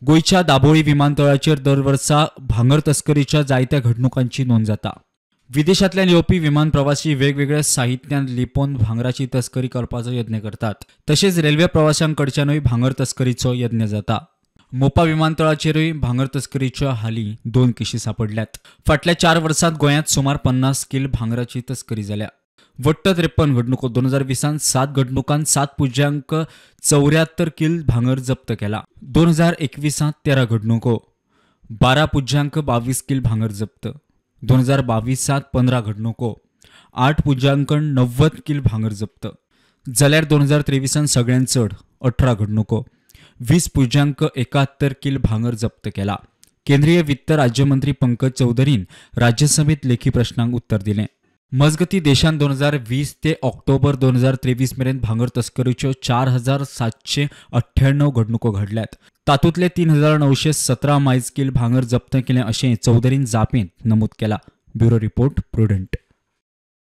गोंयच्या दाबोळी विमानतळाचेर दर वर्सा भांगर तस्करीच्या जायत्या घडणुकांची नोंद जाता. विदेशांतल्यान येवपी विमान प्रवासी वेगवेगळ्या साहित्यांत लिपोवन भांगराची तस्करी करपाचो यत्न करतात. तशेंच रेल्वे प्रवाशांकडच्यानूय भांगर तस्करीचो यत्न जाता. मोपा विमानतळाचेरूय भांगर तस्करीच्या हालीं 2 केशी सापडल्यात. फाटल्या 4 वर्सांत गोंयांत सुमार 50 कील भांगराची तस्करी जाल्या. वट्ट 53 घडणुको. 2020 7 घडणुकांत 7.74 कील भांगर जप्त केला. 2021 13 घडणुको, 12.22 कील भांगर जप्त. 2022 15 घडणुको, 8.90 कील भांगर जप्त. जाल्यार 2023 सगळ्यांत चड 18 घडणुको, 20.71 कील भांगर जप्त केला. केंद्रीय वित्त राज्यमंत्री पंकज चौधरीन राज्यसभेत लेखी प्रश्नांक उत्तर दिलें. मजगती देशांत 2020 ते ऑक्टोबर 2023 मेरेन भांगर तस्करीच्यो 4798 घडणुको घडल्यात. तातूंतले 3917 मायज कील भांगर जप्त केलें अशें चौधरीन जापेंत नमूद केलां. Bureau report, Prudent.